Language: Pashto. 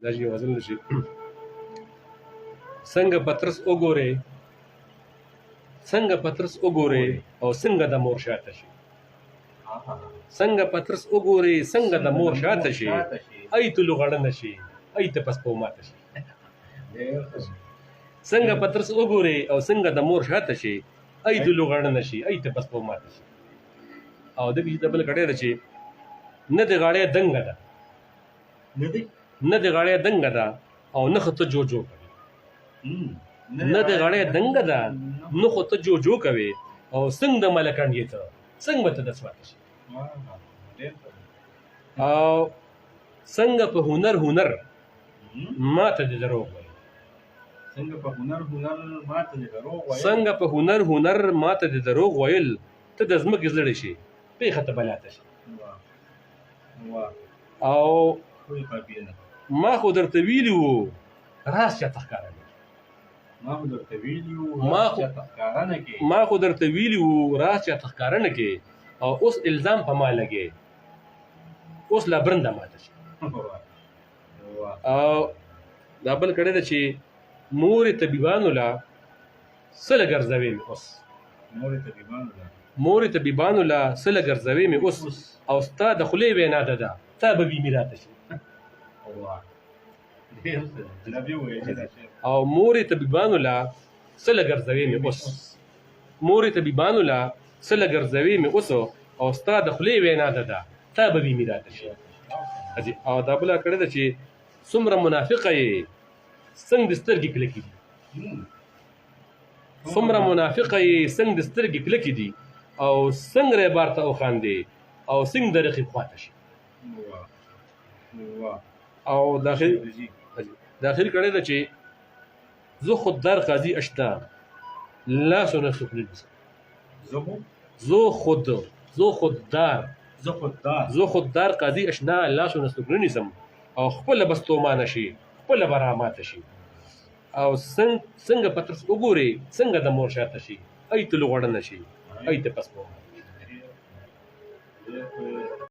دا یو غزل نشي. څنګه پترس وګوري، څنګه پترس وګوري او څنګه د مور شاته شي. څنګه پترس وګوري، څنګه د مور شاته شي، ای ته لغړنه شي، ای ته پس په ماته شي. څنګه پترس وګوري او څنګه د مور شاته شي، ای ته لغړنه شي، ای ته پس په ماته شي. او د دې بل کړه ده چې نه د غاړې دنګ ده، نه دی، نه د غاړې دنګ ده او نه خو ته جو جو کوي. نه د غاړې دنګ ده، نه خو ته جو جو کوي او څنګه د ملکان یې ته څنګه به ته د سواته شي. او څنګه په هنر هنر ماته د دروغ وایي، څنګه په هنر هنر ماته د دروغ وایي، څنګه په هنر هنر ماته د دروغ ویل، ته د ځمکې زړه شي، پېښه ته بلاته شي. او ما خو درته ویلي وو راز چاته ښکاره نه کړې، ما خو درته ویلي وو راز چاته ښکاره نه کړې، ما خو درته ویلي وو راز چاته ښکاره نه کړې، او اوس الزام په ما لګې، اوس لا برنده ماته شي. او دا بل کړی ده چې مور طبیبانو لا څه له ګرځوې مې اوس، مور طبیبانو لا څه له ګرځوې مې اوس، او ستا د خولې وینا ده ده تا به وي میراته شي. او مور طبیبانو لا څه له ګرځوې مې اوس، مور طبیبانو لا څه له ګرځوې مې اوس، او ستا د خولې وینا ده ده تا به وي میراته شي. او دا بله کړې ده چې څومره منافقه یې، څنګه د سترګې کلکې دي، څومره منافقه یې، څنګه د سترګې کلکې دي، او څنګه ریبار ته وخاندې، او څنګه د رقیب خواته شي. او داخل کړی ده چې زه خوددار قاضي اشنا لاسونه څوک نه نیسم، زه خوددار قاضي اشنا لاسونه څوک نه نیسم، او خپله به ستومانه شي، خپله به راماته شي. او څنګه پترس وګوري، څنګه د مور شاته شي، ای ته لغړنه شي، ای ته پس په ماته شي.